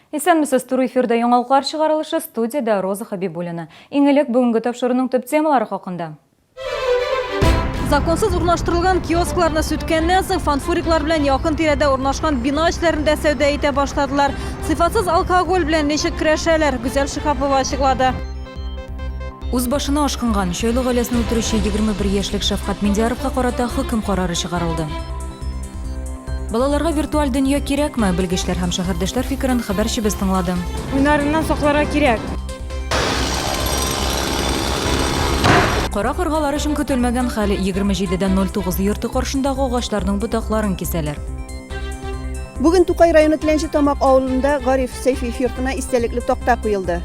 Исәнмесез, туры эфирда яңалыклар чыгарылышы, студиядә Роза Хабибуллина. Иң элек бүгенге тапшыруның төп темалары хакында. Законсыз урнаштырылган киоскларны сүткәннән соң, фанфуриклар белән якын тирәдә урнашкан бина эчләрендә сәүдә итә башладылар. Сыйфатсыз алкоголь белән ничек көрәшәләр, Гүзәл Шиһапова ачыклады. Үз башына ашкынган, Чайлы гаиләсен үтерүче 21 яшьлек Шәфкать Миндияровка карата хөкем карары чыгарылды. Балаларга виртуаль дөнья кирәкме? Белгечләр һәм шәһәрдәшләр фикерен хәбәрчебез тыңлады. Уйнарыннан сакларга кирәк. Кара каргалар өчен көтелмәгән хәл, 27 дә 09 йорты каршындагы агачларның ботакларын кисәләр. Бүген Тукай районы Теләнче Тамак авылында Гариф Сәйфиев йортына истәлекле такта куелды.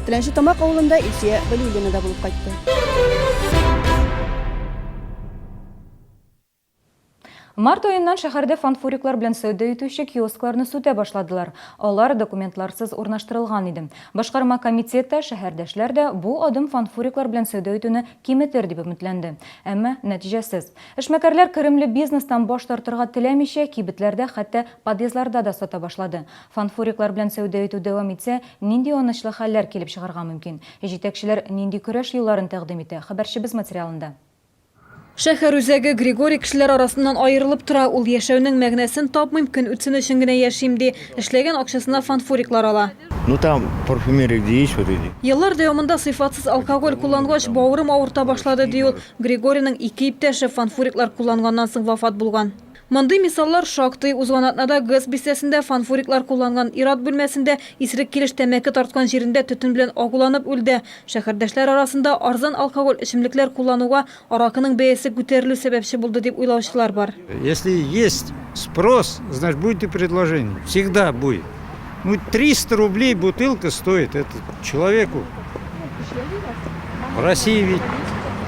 Теләнче Тамак авылында Илсөя Вәлиуллина да булып кайтты. Март аеннан шәһәрдә фанфуриклар белән сәүдә итүче киоскларны сүтә башладылар. Алар документларсыз урнаштырылган иде. Башкарма комитет та, шәһәрдәшләр дә бу адым фанфуриклар белән сәүдә итүне киметер дип өметләнде. Әмма нәтиҗәсез. Эшмәкәрләр керемле бизнестан баш тартырга теләмичә, кибетләрдә, хәтта подъездларда да сата башлады. Фанфуриклар белән сәүдә итү дәвам итсә, нинди аянычлы хәлләр килеп чыгарга мөмкин? Җитәкчеләр нинди көрәш юлларын тәкъдим итә? Хәбәрчебез материалында. Шәһәр үзәге Григорий кешеләр арасыннан аерылып тора. Ул яшәүнең мәгънәсен тапмыйм, көн үтсен өчен генә яшим, ди. Эшләгән акчасына фанфуриклар ала. Ну там парфюмерия где есть вот эти. Еллар дәвамында сыйфатсыз алкоголь куллангач, бавырым авырта башлады, ди ул. Григорийның ике иптәше фанфуриклар кулланганнан соң вафат булган. Мондый мисаллар шактый. Узган атнада ГЭС бистәсендә фанфуриклар кулланган ир-ат бүлмәсендә исерек килеш тәмәке тарткан җирендә төтен белән агуланып үлде. Шәһәрдәшләр арасында арзан алкоголь эчемлекләр куллануга аракының бәясе күтәрелү сәбәпче булды дип уйлаучылар бар. Если есть спрос, значит будет и предложение. Всегда будет. Ну, 300 рублей бутылка стоит это человеку. В России ведь,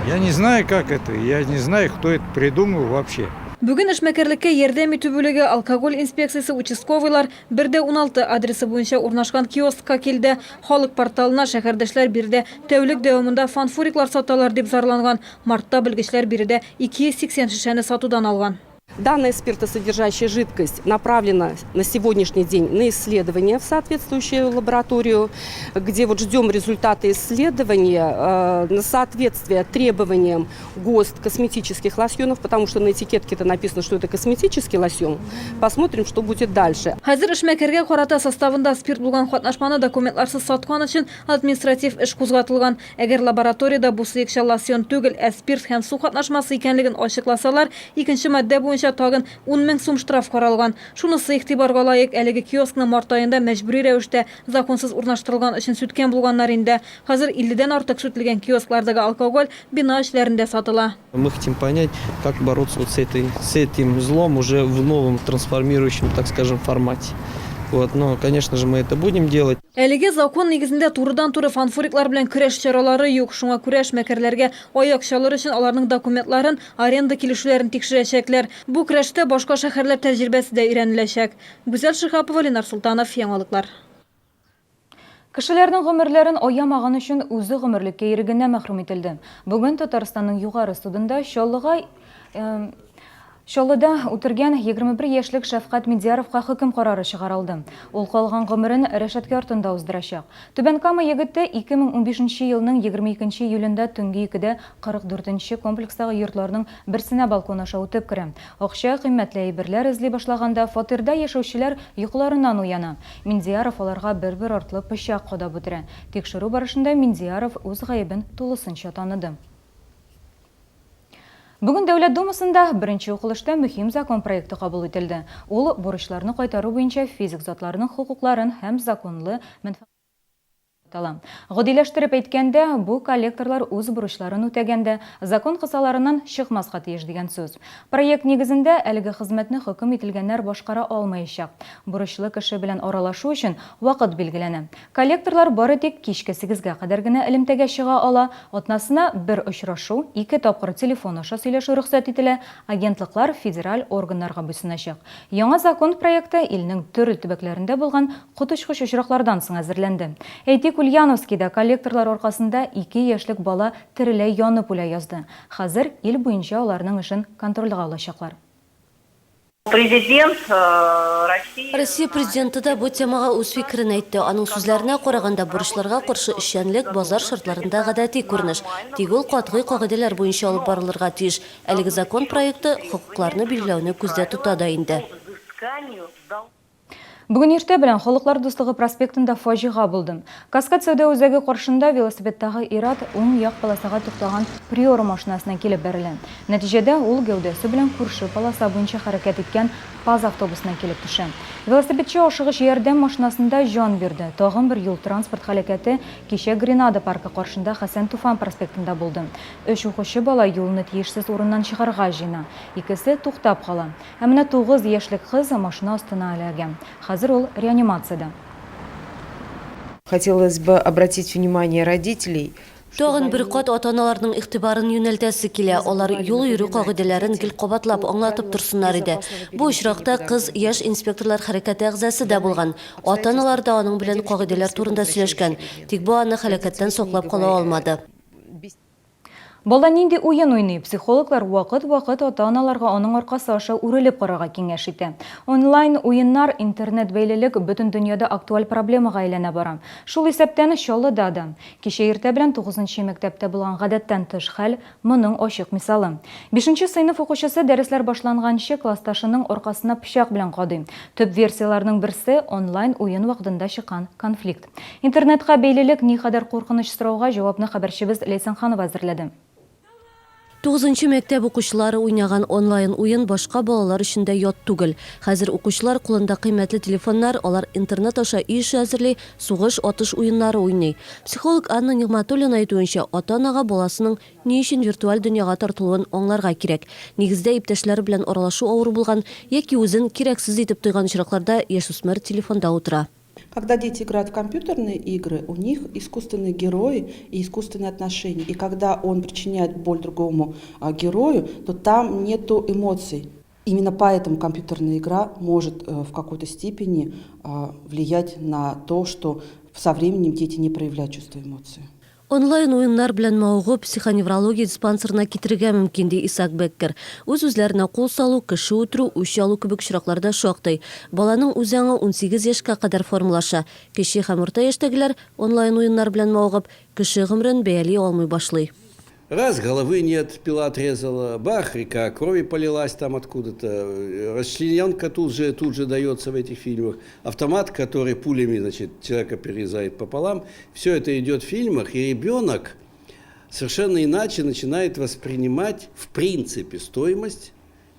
я не знаю, как это, я не знаю, кто это придумал вообще. Бүген эшмәкәрлеккә ярдәм итү бүлеге, алкоголь инспекциясе, участковыйлар 1 дә 16 адресы буенча урнашкан киоскка килде. Халык порталына шәһәрдәшләр биредә тәүлек дәвамында фанфуриклар саталар дип зарланган. Мартта белгечләр биредә 280 шешәне сатудан алган. Данная спиртосодержащая жидкость направлена на сегодняшний день на исследование в соответствующую лабораторию, где вот ждем результаты исследования на соответствие требованиям ГОСТ косметических лосьонов, потому что на этикетке-то написано, что это косметический лосьон. Посмотрим, что будет дальше. Хәзер эшмәкәргә карата составында спирт булган катнашманы документларсыз саткан өчен административ эш кузгатылган. Әгәр лабораториядә бу сыекча лосьон түгел, ә спирт һәм су катнашмасы икәнлеген ачыкласалар, икенче маддә буенча тагын 10 мең сум штраф каралган. Шунысы игътибарга лаек, әлеге киоскны март аенда мәҗбүри рәвештә законсыз урнаштырылган өчен сүткән булганнар инде. Хәзер 50дән артык сүтелгән киосклардагы алкоголь бина эчләрендә сатыла. Мы хотим понять, как бороться вот с этим злом уже в новом трансформирующем, так скажем, формате. Вот, но, конечно же, мы это будем делать. Әлеге закон нигезендә турыдан-туры фанфуриклар белән көрәш чаралары юк. Шуңа күрә эшмәкәрләргә аяк чалыр өчен аларның документларын, аренда килешүләрен тикшерәчәкләр. Бу көрәштә башка шәһәрләр тәҗрибәсе дә өйрәнеләчәк. Гүзәл Шиһапова, Ленар Солтанов, Яңалыклар. Кешеләрнең гомерләрен аямаган өчен үзе гомерлеккә ирегеннән мәхрүм ителде. Бүген Татарстанның Югары судында Чаллыга Чаллыда үтергән 21 яшьлек Шәфкать Миндияровка хөкем карары чыгарылды. Ул калган гомерен рәшәткә артында уздырачак. Түбән Кама егете 2015 елның 22 июлендә төнге 2дә 44 нче комплекстагы йортларның берсенә балкон аша үтеп керә. Акча, кыйммәтле әйберләр эзли башлаганда фатирда яшәүчеләр йокыларыннан уяна. Миндияров аларга бер-бер артлы пычак кадап үтерә. Тикшерү барышында Миндияров үз гаебен тулысынча таныды. Бүген Дәүләт Думасында беренче укылышта мөһим закон проекты кабул ителде. Ул бурычларны кайтару буенча физик затларның хокукларын һәм законлы мәнфәгатьләрен атала. Гадиләштереп әйткәндә, бу коллекторлар үз бурычларын үтәгәндә закон кысаларыннан чыкмаска тиеш дигән сүз. Проект нигезендә әлеге хезмәтне хөкем ителгәннәр башкара алмаячак. Бурычлы кеше белән аралашу өчен вакыт билгеләнә. Коллекторлар бары тик кичке сигезгә кадәр генә элемтәгә чыга ала, атнасына бер очрашу, ике тапкыр телефон аша сөйләшү рөхсәт ителә, агентлыклар федераль органнарга буйсыначак. Яңа закон проекты илнең төрле төбәкләрендә булган коточкыч очраклардан соң әзерләнде. Әйтик, Ульяновскида коллекторлар аркасында ике яшьлек бала тереләй янып үлә язды. Хәзер ил буенча аларның эшен контрольгә алачаклар. Президент России. Россия Президенты да бу темага үз фикерен әйтте. Аның сүзләренә караганда, бурычларга каршы эшчәнлек базар шартларында гадәти күренеш. Тик ул катгый кагыйдәләр буенча алып барылырга тиеш. Әлеге закон проекты хокукларны билгеләүне күздә тота да инде. Бүген иртә белән Халыклар дуслыгы проспектында фаҗига булды. Каскад сәүдә үзәге каршында велосипедтагы ир-ат уң як полосага туктаган Приора машинасына килеп бәрелә. Нәтиҗәдә, ул гәүдәсе белән күрше полоса буенча хәрәкәт иткән ПАЗ автобусына килеп төшә. Велосипедчы ашыгыч ярдәм машинасында җан бирде. Тагын бер юл-транспорт һәлакәте кичә Гренада паркы каршында Хәсән Туфан проспектында булды. Өч укучы бала юлны тиешсез урыннан чыгарга җыена. Икесе туктап кала. Ә менә тугыз яшьлек кыз машина астына эләгә. Хәзер ул реанимациядә. Хотелось бы обратить внимание родителей, Тагын бер кат ата-аналарның игътибарын юнәлтәсе килә, алар юл йөрү кагыйдәләрен гел кабатлап, аңлатып торсыннар иде. Бу очракта кыз яшь инспекторлар хәрәкәте әгъзасы да булган. Ата-аналар да аның белән кагыйдәләр турында сөйләшкән. Тик бу аны һәлакәттән саклап кала алмады. Бала нинди уен уйный? Психологлар вакыт-вакыт ата-аналарга аның аркасы аша үрелеп карарга киңәш итә. Онлайн уеннар, интернет-бәйлелек бөтен дөньяда актуаль проблемага әйләнә бара. Шул исәптән, Чаллыда да. Кичә иртә белән тугызынчы мәктәптә булган гадәттән тыш хәл, моның ачык мисалы. Бишенче сыйныф укучысы дәресләр башланганчы классташының аркасына пычак белән кадый. Төп версияләрнең берсе, онлайн уен вакытында чыккан конфликт. Интернетка бәйлелек никадәр куркыныч сорауга җавапны хәбәрчебез Ләйсән Ханова әзерләде. Тугызынчы мәктәп укучылары уйнаган онлайн уен башка балалар өчен дә ят түгел. Хәзер укучылар кулында кыйммәтле телефоннар, алар интернет аша өй эше әзерли, сугыш, атыш уеннары уйный. Психолог Анна Нигъмәтуллина әйтүенчә, ата-анага баласының ни өчен виртуаль дөньяга тартылуын аңларга кирәк. Нигездә, иптәшләре белән аралашу авыр булган яки үзен кирәксез итеп тойган очракларда яшүсмер телефонда утыра. Когда дети играют в компьютерные игры, у них искусственные герои и искусственные отношения. И когда он причиняет боль другому герою, то там нету эмоций. Именно поэтому компьютерная игра может в какой-то степени влиять на то, что со временем дети не проявляют чувства эмоции. Онлайн уеннар белән мавыгу психоневрология диспансерына китерергә мөмкин, ди Исаак Беккер. Үз-үзләренә кул салу, кеше үтерү, үч алу кебек очраклар да шактый. Баланың үзаңы 18 яшькә кадәр формалаша. Кече һәм урта яшьтәгеләр, онлайн уеннар белән мавыгып, кеше гомерен бәяли алмый башлый. Раз головы нет, пила отрезала, бах, река крови полилась там откуда-то, расчлененка тут же, тут же дается в этих фильмах, автомат, который пулями, значит, человека перерезает пополам. Все это идет в фильмах, и ребенок совершенно иначе начинает воспринимать в принципе стоимость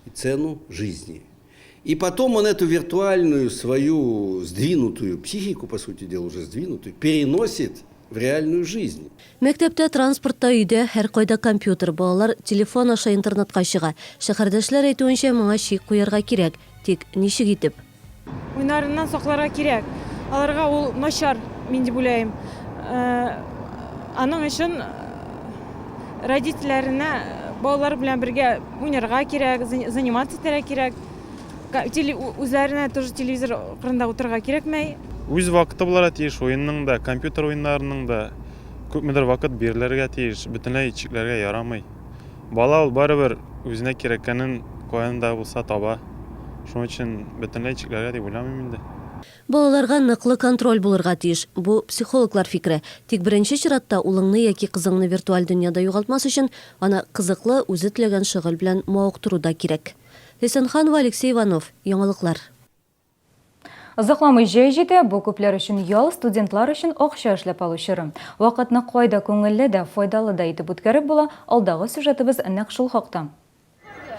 и цену жизни. И потом он эту виртуальную свою сдвинутую психику, по сути дела уже сдвинутую, переносит в реальную жизнь. Мәктәптә, транспортта, өйдә, һәркайда компьютер. Балалар телефон аша интернетка чыга. Шәһәрдәшләр әйтүенчә, моңа чик куярга кирәк. Тик ничек итеп? Уйнарыннан сакларга кирәк. Аларга ул начар, мин дип уйлаем. Аның өчен родительләренә балалар белән бергә уйнарга кирәк, заниматься итәргә кирәк. Үзләренә тоже телевизор кырында утырырга кирәкмәй. Үз вакыты булырга тиеш, уенның да, компьютер уеннарының да күпмедер вакыт бирелергә тиеш, бөтенләй чикләргә ярамый. Бала ул барыбер үзенә кирәккәнен каян да булса таба. Шуның өчен бөтенләй чикләргә дип уйламыйм инде. Балаларга ныклы контроль булырга тиеш. Бу, психологлар фикере. Тик беренче чиратта улыңны яки кызыңны виртуаль дөньяда югалтмас өчен, аны кызыклы, үзе теләгән шөгыль белән мавыктыру да кирәк. Ләйсән Ханова, Алексей Иванов. Яңалыклар. Озакламый җәй җитә, бу күпләр өчен ял, студентлар өчен акча эшләп алу чоры. Вакытны кайда күңелле дә, файдалы да итеп үткәреп була, алдагы сюжетыбыз нәкъ шул хакта.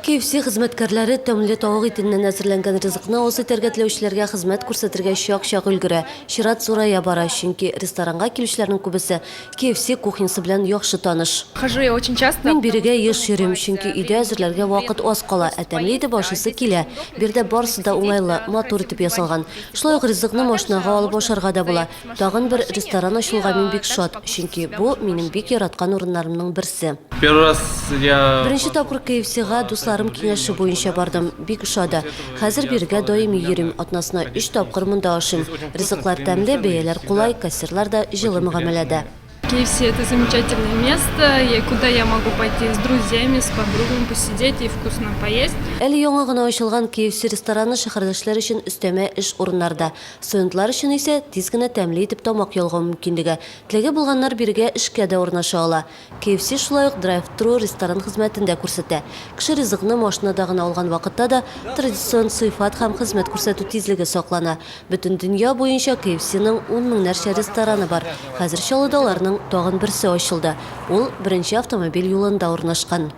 KFC хезмәткәрләре тәмле тавык итеннән әзерләнгән ризыкны авыз итәргә теләүчеләргә хезмәт күрсәтергә чак-чак өлгерә. Чират зурая бара, чөнки ресторанга килүчеләрнең күбесе KFC кухнясы белән яхшы таныш. Хожу я очень часто. Мин бирегә еш йөрим, чөнки өйдә әзерләргә вакыт аз кала, ә тәмле итеп ашыйсы килә. Биредә барысы да уңайлы, матур итеп ясалган. Шулай ук ризыкны машинага алып ашарга да була. Тагын бер ресторан ачылуга мин бик шат, чөнки бу, минем бик яраткан урыннарымның берсе. Первый раз я. Беренче тапкыр KFC-га дусларым киңәше буенча бардым. Бик ошады. Хәзер бирегә даими йөрим, атнасына өч тапкыр монда ашыйм. Ризыклар тәмле, бәяләр кулай, кассирлар да җылы мөгамәләдә. KFC это замечательное место, куда я могу пойти с друзьями, с подругами посидеть и вкусно поесть. Әле яңа гына ачылган KFC рестораны шәһәрдәшләр өчен өстәмә эш урыннары да. Студентлар өчен исә тиз генә тәмле итеп тамак ялгау мөмкинлеге. Теләге булганнар бирегә эшкә дә урнаша ала. KFC шулай ук драйв-тру ресторан хезмәтен дә күрсәтә. Кеше ризыкны машинада гына алган вакытта да традицион сыйфат һәм хезмәт күрсәтү тизлеге саклана. Бөтен дөнья буенча KFC-ның ун меңнәрчә рестораны бар. Хәзер Чаллыда аларның тагын берсе ачылды. Ул беренче автомобиль юлында урнашкан.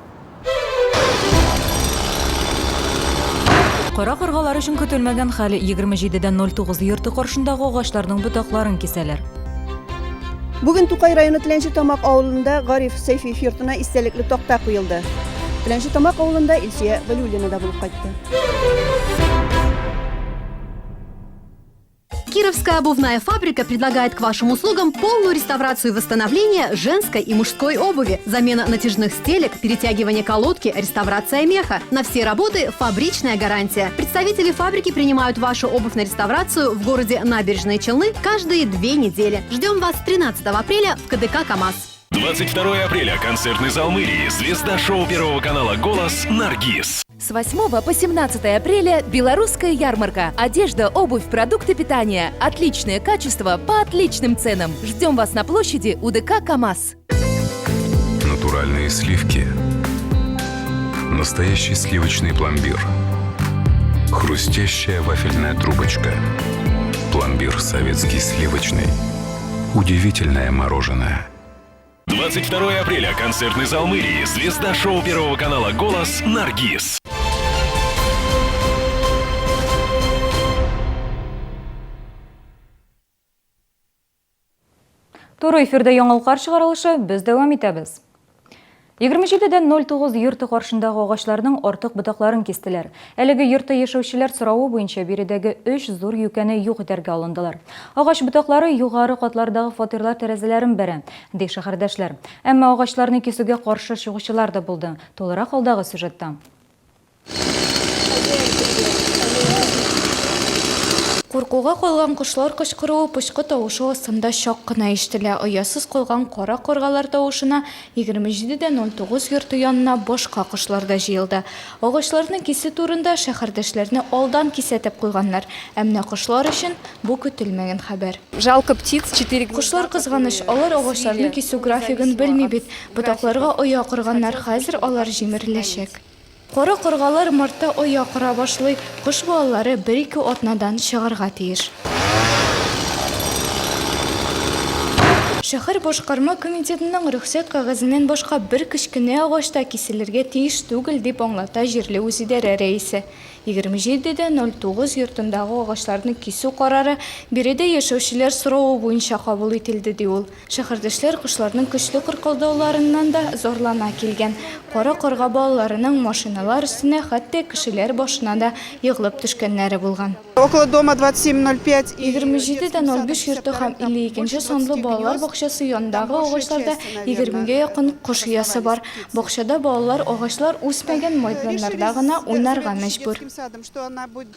Кара каргалар өчен көтелмәгән хәл, 27 дә 09 йорты каршындагы агачларның ботакларын кисәләр. Бүген Тукай районы Теләнче Тамак авылында Гариф Сәйфиев йортына истәлекле такта куелды. Теләнче Тамак авылында Илсөя Вәлиуллина да булып кайтты. Кировская обувная фабрика предлагает к вашим услугам полную реставрацию и восстановление женской и мужской обуви, замена натяжных стелек, перетягивание колодки, реставрация меха. На все работы фабричная гарантия. Представители фабрики принимают вашу обувь на реставрацию в городе Набережные Челны каждые 2 недели. Ждем вас 13 апреля в КДК «КамАЗ». 22 апреля. Концертный зал мэрии. Звезда шоу Первого канала «Голос» Наргиз. С 8 по 17 апреля белорусская ярмарка. Одежда, обувь, продукты питания. Отличное качество по отличным ценам. Ждем вас на площади у ДК КАМАЗ. Натуральные сливки. Настоящий сливочный пломбир. Хрустящая вафельная трубочка. Пломбир советский сливочный. Удивительное мороженое. 22 апреля. Концертный зал мэрии. Звезда шоу Первого канала «Голос» Наргиз. Туры эфирда яңалыклар чыгарылышы, без дәвам итәбез. 27 дә 09 йорты каршындагы агачларның артык ботакларын кистеләр. Әлеге йортта яшәүчеләр соравы буенча биредәге өч зур юкәне юк итәргә алындылар. Агач ботаклары югары катлардагы фатирлар тәрәзәләрен бәрә, ди шәһәрдәшләр. Әмма агачларны кисүгә каршы чыгучылар да булды. Тулырак алдагы сюжетта. Куркуга калган кошлар кычкыруы пычкы тавышы астында чак кына ишетелә. Оясыз калган кара каргалар тавышына 27 дә 09 йорты янына башка кошлар да җыелды. Агачларны кисү турында шәһәрдәшләрне алдан кисәтеп куйганнар. Ә менә кошлар өчен бу көтелмәгән хәбәр. Жалко птиц, четыре Кошлар кызганыч, алар агачларны кисү графигын белми бит. Ботакларга оя корганнар, хәзер алар җимереләчәк. Кара каргалар мартта оя кора башлый. Кош балалары бер-ике атнадан чыгарга тиеш. Шәһәр башкарма комитетының рөхсәт кәгазеннән башка бер кечкенә агач та киселергә тиеш түгел, дип аңлата җирле үзидарә рәисе. 27 дә 09 йортындагы агачларны кисү карары биредә яшәүчеләр соравы буенча кабул ителде, ди ул. Шәһәрдәшләр кошларның көчле кыркылдауларыннан да зарлана килгән. Кара карга балаларының машиналар өстенә, хәтта кешеләр башына да егылып төшкәннәре булган. Около дома 2705 и 27 дә 05 йорты һәм 52 санлы балалар бакчасы янындагы агачларда 20гә якын кош оясы бар. Бакчада балалар агачлар үсмәгән мәйданнарда гына уйнарга мәҗбүр.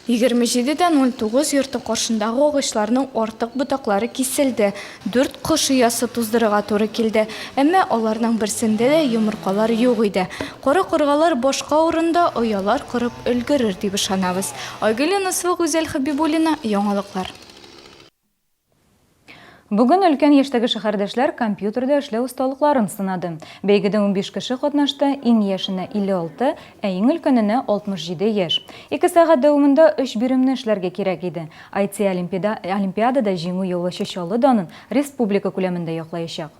27 дә 09 йорты каршындагы агачларның артык ботаклары киселде. Дүрт кош оясы туздырырга туры килде. Әмма аларның берсендә дә йомыркалар юк иде. Кара каргалар башка урында оялар корып өлгерер дип ышанабыз. Айгөл Юнусова, Гүзәл Хабибуллина, яңалыклар. Бүген өлкән яшьтәге шәһәрдәшләр компьютерда эшләү осталыкларын сынады. Бәйгедә 15 кеше катнашты, иң яшенә 56, ә иң өлкәненә 67 яшь. 2 сәгать дәвамында 3 биремне эшләргә кирәк иде. IT олимпиадада җиңү яулаучы Чаллы данын республика күләмендә яклаячак.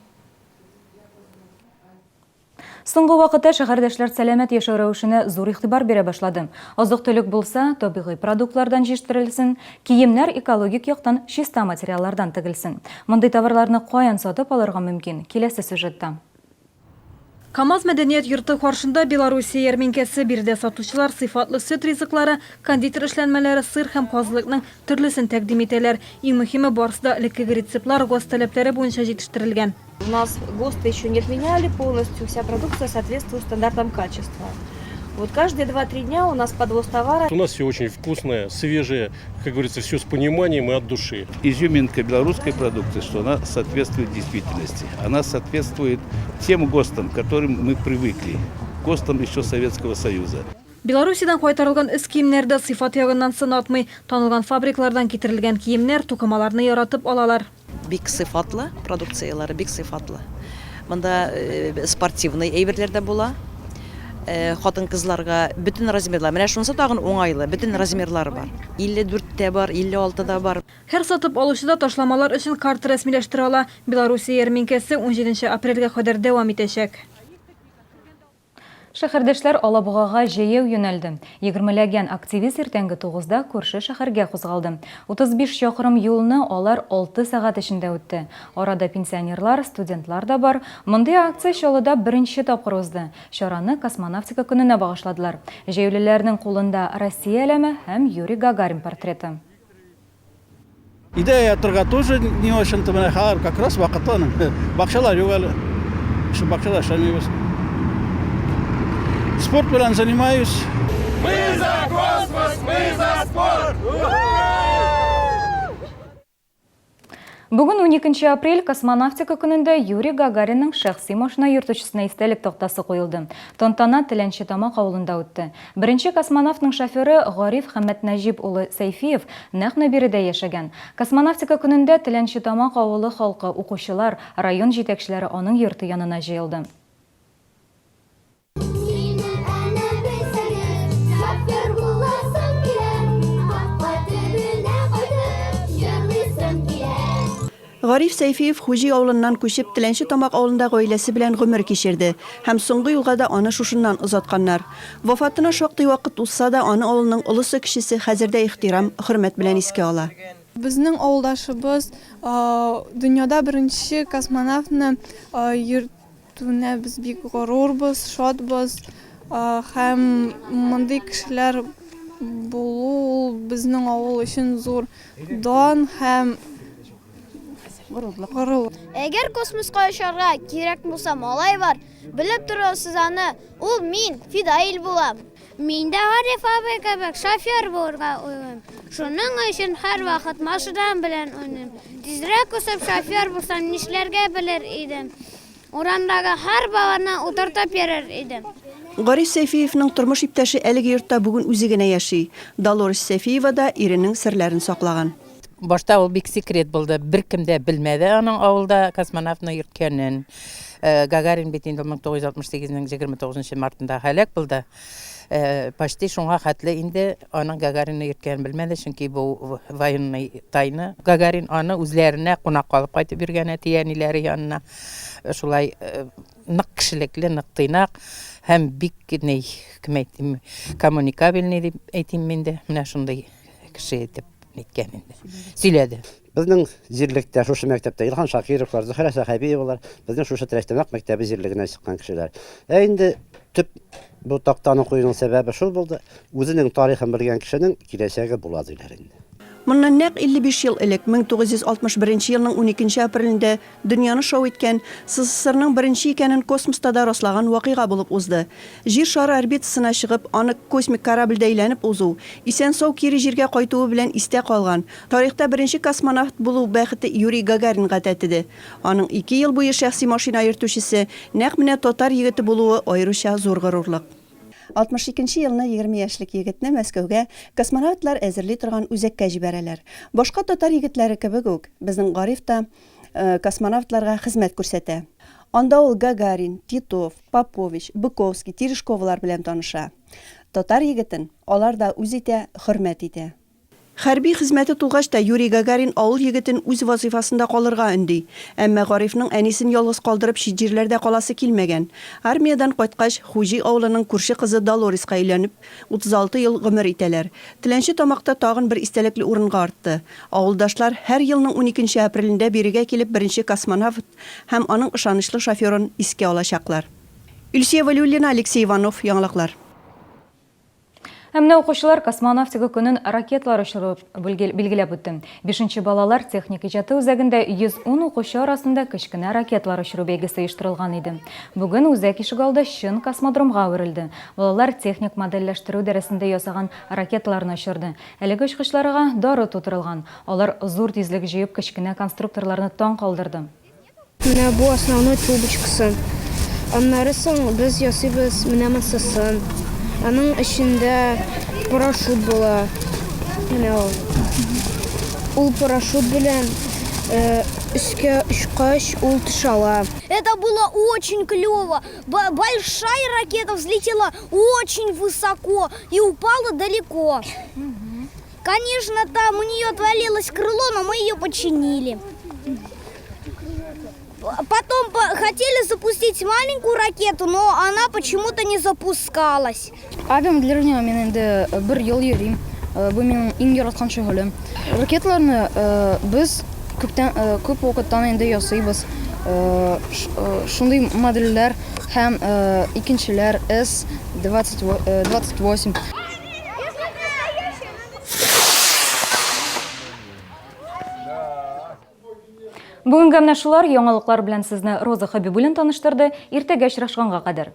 Соңгы вакытта шәһәрдәшләр сәламәт яшәү рәвешенә зур игътибар бирә башлады. Азык-төлек булса, табигый продуктлардан җитештерелсен, киемнәр экологик яктан чиста материаллардан тегелсен. Мондый товарларны каян сатып алырга мөмкин? Киләсе сюжетта. КАМАЗ мәдәният йорты каршында Белоруссия ярминкәсе. Биредә сатучылар сыйфатлы сөт ризыклары, кондитер эшләнмәләре, сыр һәм казылыкның төрлесен тәкъдим итәләр. Иң мөһиме, барысы да элеккеге рецептлар, ГОСТ таләпләре буенча җитештерелгән. У нас ГОСТы еще не отменяли полностью, вся продукция соответствует стандартам качества. Вот каждые 2-3 дня у нас подвоз товара. У нас все очень вкусное, свежее, как говорится, все с пониманием и от души. Изюминка белорусской продукции, что она соответствует действительности. Она соответствует тем ГОСТам, к которым мы привыкли. ГОСТам еще Советского Союза. Белоруссиядән кайтарылган өс киемнәре дә сыйфат ягыннан сынатмый. Танылган фабрикалардан китерелгән киемнәр, тукымаларны яратып алалар. Бик сыйфатлы, продукцияләре бик сыйфатлы. Монда спортивный әйберләр дә була. Хатын-кызларга бөтен размерлар. Менә шунысы тагын уңайлы, бөтен размерлары бар. 54 тә бар, 56 да бар. Һәр сатып алучы да ташламалар өчен карта рәсмиләштерә ала. Белоруссия ярминкәсе унҗиденче апрельгә кадәр дәвам итәчәк. Шәһәрдәшләр Алабугага җәяү юнәлде. Егермеләгән активист иртәнге тугызда күрше шәһәргә кузгалды. 35 чакрым юлны алар алты сәгать эчендә үтте. Арада пенсионерлар, студентлар да бар. Мондый акция Чаллыда беренче тапкыр узды. Чараны Космонавтика көненә багышладылар. Җәяүлеләрнең кулында Россия әләме һәм Юрий Гагарин портреты. Өйдә ятырга тоже не очень-то менә хәзер как раз вакыты аның. Бакчалар юк әле. Шул бакчада эшләмибез. Спорт белән занимаюсь. Мы за космос, мы за спорт! Бүген 12 апрель космонавтика көнендә Юрий Гагаринның шәхси машина йөртүчесенә истәлек тактасы куелды. Тантана Теләнче Тамак авылында үтте. Беренче космонавтның шоферы Гариф Хәмәтнәҗип улы Сәйфиев нәкъ менә биредә яшәгән. Космонавтика көнендә Теләнче Тамак авылы халкы, укучылар, район җитәкчеләре аның йорты янына җыелды. Гариф Сәйфиев Хуҗи авылыннан күчеп, Теләнче Тамак авылында гаиләсе белән гомер кичерде һәм соңгы юлга да аны шушыннан озатканнар. Вафатына шактый вакыт узса да, аны авылның олысы-кечесе хәзер дә ихтирам, хөрмәт белән искә ала. Безнең авылдашыбыз дөньяда беренче космонавтны йөртүенә без бик горурбыз, шатбыз һәм мондый кешеләр булу ул безнең авыл өчен зур дан һәм горурлык. Әгәр космоска очарга кирәк булса, малай бар, белеп торасыз аны, ул мин, Фидаил булам. Мин дә Гариф абый кебек шофер булырга уйлыйм. Шуның өчен һәрвакыт машинам белән уйныйм. Тизрәк үсеп шофер булсам, нишләргә белер идем. Урамдагы һәр баланы утыртып йөрер идем. Гариф Сәйфиевның тормыш иптәше әлеге йортта бүген үзе генә яши. Долорес Сәйфиева да иренең серләрен саклаган. Башта ул бик секрет булды, беркем дә белмәде аның авылда космонавтны йөрткәнен. Гагарин бит инде 1968 нең 29 мартында һәлак булды. Почти шуңа хәтле инде аның Гагаринны йөрткәнен белмәде, чөнки бу военный тайна. Гагарин аны үзләренә кунакка алып кайтып йөргән әти-әниләре янына. Шулай нык кешелекле, нык тыйнак һәм бик ни, кем әйтим, коммуникабельный дип әйтим инде. Менә шундый кеше итеп ниткән инде. Сөйләде. Безнең җирлектә, шушы мәктәптә Илһам Шакировлар, Зөһрә Сәхәбиевалар, безнең шушы Трәчтамак мәктәбе җирлегеннән чыккан кешеләр. Ә инде төп бу тактаны куюның сәбәбе шул булды, үзенең тарихын белгән кешенең киләчәге була диләр инде. Моннан нәкъ 55 ел элек, 1961 елның уникенче апрелендә дөньяны шау иткән, СССРның беренче икәнен космоста да раслаган вакыйга булып узды. Җир шары орбитасына чыгып, аны космик корабльдә әйләнеп узу, исән-сау кире Җиргә кайтуы белән истә калган, тарихта беренче космонавт булу бәхете Юрий Гагаринга тәтеде. Аның ике ел буе шәхси машина йөртүчесе, нәкъ менә татар егете булуы аеруча зур горурлык. 62 нче елны 20 яшьлек егетне Мәскәүгә космонавтлар әзерли торган үзәккә җибәрәләр. Башка татар егетләре кебек үк, безнең Гариф та космонавтларга хезмәт күрсәтә. Анда ул Гагарин, Титов, Попович, Быковский, Терешковалар белән таныша. Татар егетен алар да үз итә, хөрмәт итә. Хәрби хезмәте тулгач та Юрий Гагарин авыл егетен үз вазыйфасында калырга өнди. Әмма Гарифның әнисен ялгыз калдырып чит җирләрдә каласы килмәгән. Армиядән кайткач, Хуҗи авылының күрше кызы Долореска өйләнеп, 36 ел гомер итәләр. Теләнче Тамакта тагын бер истәлекле урынга артты. Авылдашлар һәр елның уникенче апрелендә бирегә килеп беренче космонавт һәм аның ышанычлы шоферын искә алачаклар. Илсөя Вәлиуллина, Алексей Иванов, Яңалыклар. Ә менә укучылар Космонавтика көнен ракеталар очырып билгеләп үтте. Бишенче балалар техник иҗаты үзәгендә 110 укучы арасында кечкенә ракеталар очыру бәйгесе оештырылган иде. Бүген үзәк ишегалды чын космодромга әверелде. Балалар техник модельләштерү дәресендә ясаган ракеталарны очырды. Әлеге очкычларга дары тутырылган. Алар зур тизлек җыеп кечкенә конструкторларны таң калдырды. Менә бу основной трубочкасы. Аннары соң без ясыйбыз менә монсысын. Аның эчендә парашют була. Менә ул. Ул парашют белән өскә очкач, ул төшә ала. Это было очень клево. Большая ракета взлетела очень высоко и упала далеко. Конечно, там у нее отвалилось крыло, но мы ее починили. Потом хотели запустить маленькую ракету, но она почему-то не запускалась. Авиамоделирование мин инде бер ел йөрим. Бу минем иң яраткан шөгылем. Ракеталарны без күптән күп вакыттан инде ясыйбыз. Шундый модельләр һәм икенчеләр С-28. Бүгенгә менә шулар. Яңалыклар белән сезне Роза Хәбибуллина таныштырды. Иртәгә очрашканга кадәр.